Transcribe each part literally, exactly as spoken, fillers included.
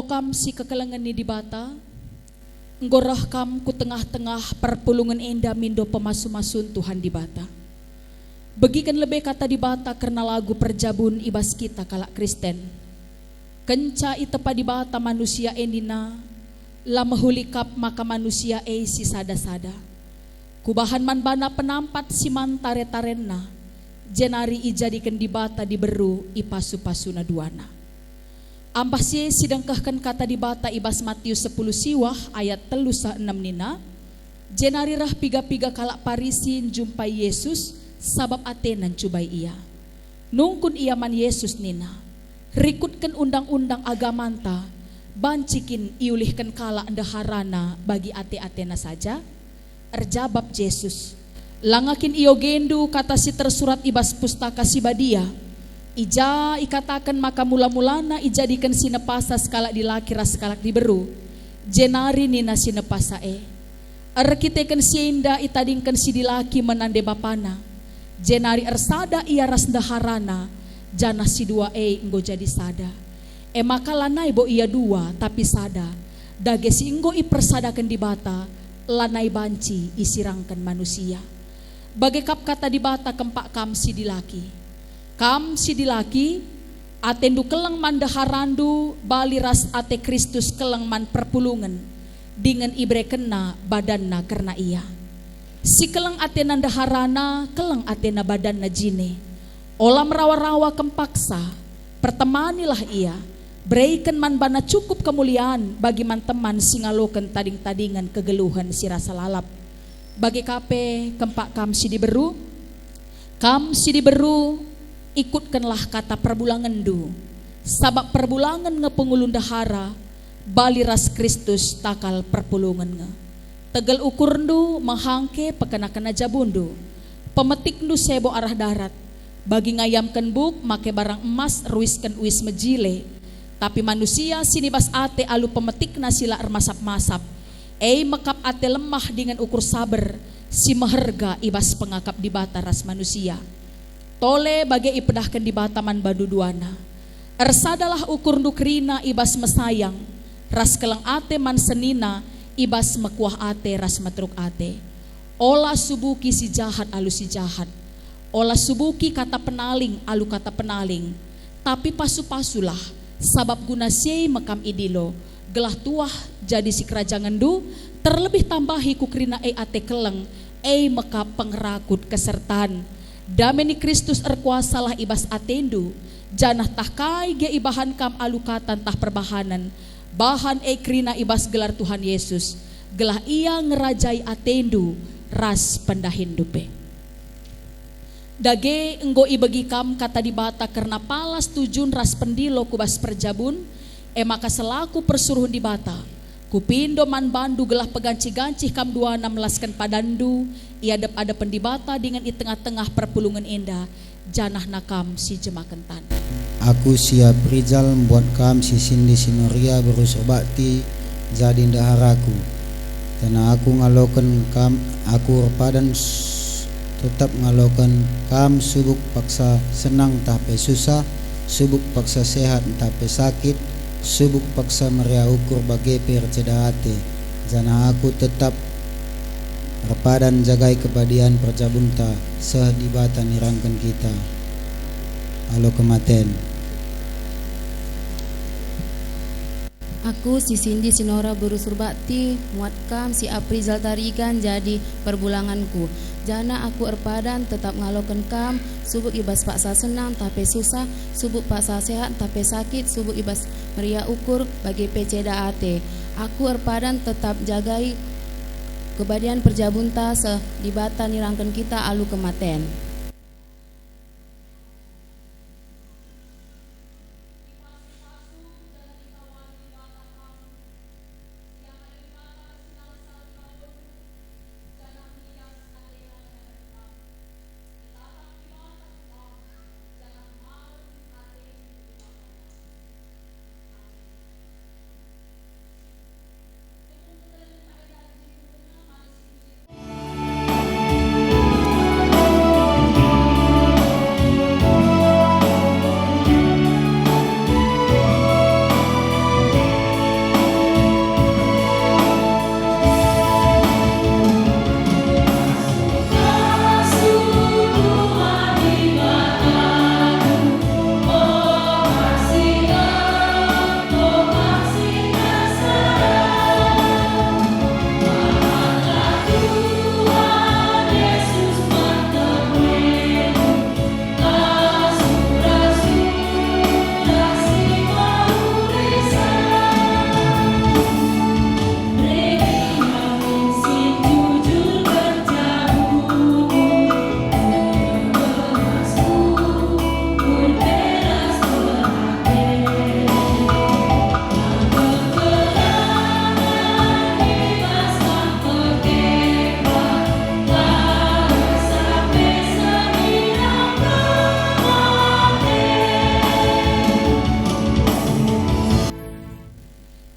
Kam si kekelengen ni Dibata, enggo reh kam ku tengah-tengah perpulungen enda mindo pemasu-masun Tuhan Dibata. Begiken lebe Kata Dibata kerna lagu perjabun i bas kita kalak Kristen. Kenca itepa Dibata manusia e nina, "La mehuli kap maka manusia e si sada-sada. Kubahan man bana penampat si man tare-tarenna, jenari ijadiken Dibata diberu i pasu-pasuna duana." Ambah si e sidengkehken Kata Dibata i bas Matius sepuluh siwah ayat telu seh enem nina, "Jenari reh piga-piga kalak Parisi njumpai Jesus, sabap atena ncubai Ia. Nungkun ia man Jesus nina, 'Rikutken undang-undang agamanta, banci kin iulihken kalak ndeharana bagi ate-atena saja?' Erjabap Jesus, 'Langa kin iogendu kata si tersurat i bas Pustaka Si Badia, i ja ikataken maka mula-mulana ijadiken si nepasa sekalak dilaki ras sekalak diberu?' Jenari nina si nepasa e, 'Erkiteken si enda itadingken si dilaki menande bapana, jenari ersada ia ras ndeharana, janah si dua e enggo jadi sada. E maka lanai bo ia dua, tapi sada. Dage si enggo ipersadaken Dibata, lanai banci isirangken manusia.' Bage kap Kata Dibata kempak kam si dilaki. Kam si dilaki, atendu keleng man ndeharandu bali ras ate Kristus keleng man perpulungen, dingen iberekenNa badanNa kerna ia. Si keleng atena ndeharana, keleng atena badanna jine. Ola merawa-rawa kempaksa, pertemanilah ia, bereken man bana cukup kemulian bagi man teman si ngaloken tading-tadingen kegeluhen si rasa lalap. Bage ka pe kempak kam si diberu. Kam si diberu, ikutkenlah kata perbulangenndu, sabap perbulangen nge pengulu ndehara, bali ras Kristus takal perpulungen nge. Tegel ukurndu, mehangke pekena-kena jabundu. Pemetikndu sebo arah darat, bagi ngayamken buk make barang emas ruisken uis mejile. Tapi manusia si nibas ate alu pemetikna si la ermasap-masap, e mekap ate lemah dingen ukur saber si meherga i bas pengakap Dibata ras manusia. Tole bage ipedahken Dibata man bandu duana. Ersadalah ukurndu kerina i bas mesayang, ras keleng ate man senina i bas mekuah ate ras meteruk ate. Ola subuki si jahat alu si jahat. Ola subuki kata penaling alu kata penaling, tapi pasu-pasulah, sabap guna si e me kam idilo, gelah tuah jadi sikerajangenndu, terlebih tambahi ku kerina e ate keleng, e me kap pengerakut kesertan. Dame ni Kristus erkuasalah i bas atendu, janah tah kai gia ibahan kam alu kata ntah perbahanen, bahan e kerina i bas gelar Tuhan Yesus, gelah Ia ngerajai atendu ras pendahinndu pe. Dage enggo ibegi kam Kata Dibata kerna palas tujun ras pendilo ku bas perjabun, e maka selaku persuruhen Dibata, kupindo man bandu gelah pegancih-gancih kam duana melasken padanndu i adep-adepen Dibata dingen i tengah-tengah perpulungen enda, janahna kam si jemaken tan. Aku si Aprijal mbuat kam si Sindi si Noria beru Surbakti jadi ndeharaku, janah aku ngaloken kam, aku erpadan s-, tetap ngaloken kam subuk paksa senang ntah pe susah, subuk paksa sehat ntah pe sakit, subuk paksa meriah ukur bage pe erceda ate, janah aku tetap erpadan njagai kebadian perjabunta seh Dibata nirangken kita alu kematen. Aku si Sindi si Noria beru Surbakti, muat kam si Aprijal Tarigan jadi perbulanganku, janah aku erpadan tetap ngaloken kam, subuk i bas paksa senang ntah pe susah, subuk paksa sehat ntah pe sakit, subuk i bas meriah ukur bage pe ceda ate. Aku erpadan tetap njagai kebadian perjabunta seh Dibata nirangken kita alu kematen.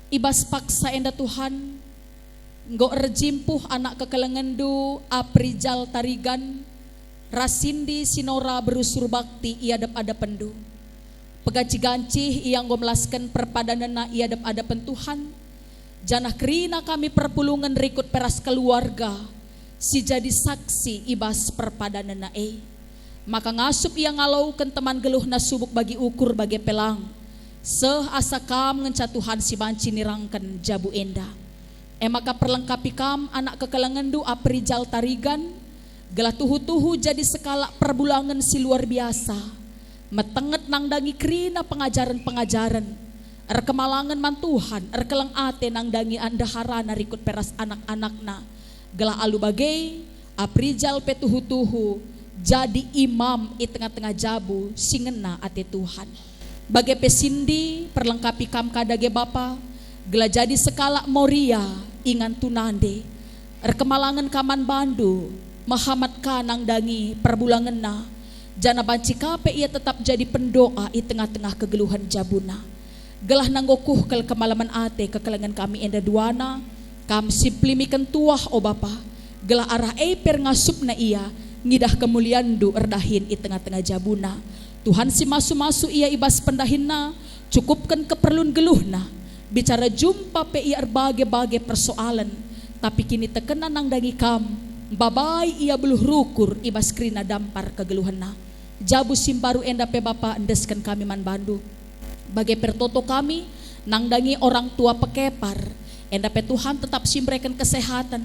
I bas paksa enda, Tuhan, enggo erjimpuh anak kekelengenNdu, Aprijal Tarigan, ras Sindi Sinora beru Surbakti i adep-adepenNdu. Pegancih-gancih ia enggo melasken perpadanenna i adep-adepen Tuhan, janah kerina kami perpulungen rikut pe ras keluarga si jadi saksi i bas perpadanenna e. Maka ngasup ia ngaloken teman geluhna subuk bagi ukur bage pe lang, seh asa Kam ngenca Tuhan si banci nirangken jabu enda. E maka perlengkapi kam anak kekelengenNdu Aprijal Tarigan, gelah tuhu-tuhu jadi sekalak perbulangen si luar biasa, metenget nandangi kerina pengajaren-pengajaren, erkemalangen man Tuhan, erkeleng ate nandangi ndeharana rikut pe ras anak-anakna, gelah alu bage Aprijal pe tuhu-tuhu jadi imam i tengah-tengah jabu si ngena ate Tuhan. Bage pe Sindi, perlengkapi kam ka dage bapa, gelah jadi sekalak Moria ingan tunande. Erkemalangen ka man bandu, mehamat ka nandangi perbulangenna, janah banci ka pe ia tetap jadi pendoa i tengah-tengah kegeluhen jabuna. Gelah nanggo kuh kal kemalemen ate kekelengen kami enda duana, Kam si pelimiken tuah, o Bapa, gelah arah e pe ngasupna ia ngidah kemulianNdu erdahin i tengah-tengah jabuna. Tuhan si masu-masu ia i bas pendahinna, cukupken keperlun geluhna, bicara jumpa pe ia erbage-bage persoalen, tapi kinitekenna nandangi Kam, mbabai ia beluh rukur i bas kerina dampar kegeluhenna. Jabu si mbaru enda pe, Bapa, endesken kami man bandu. Bage pe ertoto kami nandangi orang tua pekepar, enda pe Tuhan tetap si mbereken kesehaten.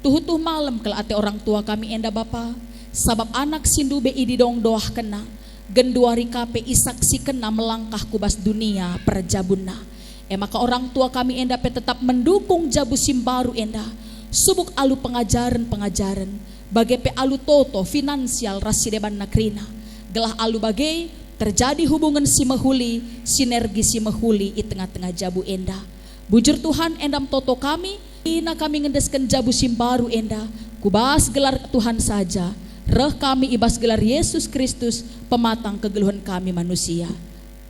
Tuhu-tuhu malem kal ate orang tua kami enda, Bapa, sabap anak si ndube ididong doahkenna, genduari ka pe isaksikenna melangkah ku bas dunia perjabunna. E maka orang tua kami enda pe tetap mendukung jabu si mbaru enda, subuk alu pengajaren-pengajaren, bage pe alu toto finansial ras si debanna kerina, gelah alu bage terjadi hubungen si mehuli, sinergi si mehuli i tengah-tengah jabu enda. Bujur Tuhan, enda me toto kami, kerina kami ngendesken jabu si mbaru enda, ku bas gelar Tuhan saja, reh kami i bas gelar Yesus Kristus, pematang kegeluhen kami manusia.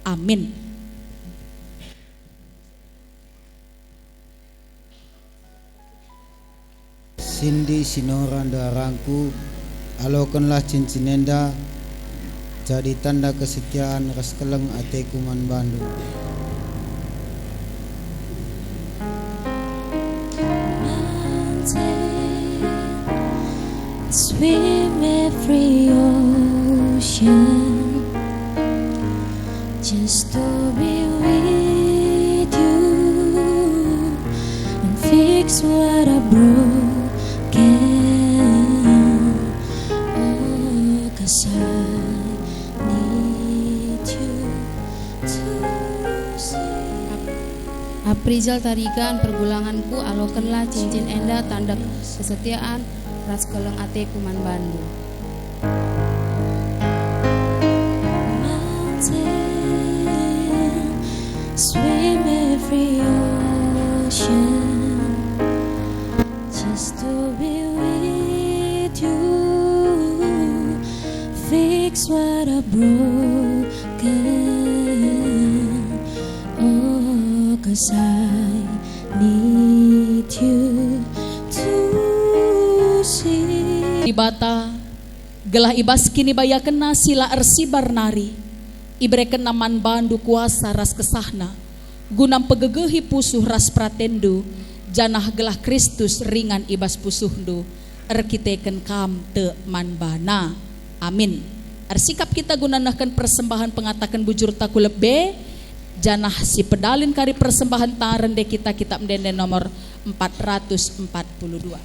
Amin. Sindi Sinora ndeharangku, alokenlah cincin enda jadi tanda kesetiaan ras keleng ateku man bandu. Swim every ocean just to be with you and fix what I broken. Oh, 'cause I need you to see. Aprijal Tarigan perbulanganku, alokenlah cincin enda tanda kesetiaan ras keleng ateku man bandu. Mountain, swim every ocean, just to be with you. Fix what I broken. Oh, 'cause I need you to see. Dibata, gelah i bas kinibayakenNa si la ersibar nari, iberekenNa man bandu kuasa ras kesahNa, guna mpegegehi pusuh ras peratenndu, janah gelah Kristus ringan i bas pusuhndu, erkiteken kam tek man baNa. Amin. Ersikap kita guna nehken persembahen pengataken bujurta ku lebe, janah si pedalin kari persembahenta rende kita Kitab Ende-enden nomor empat ratus empat puluh dua.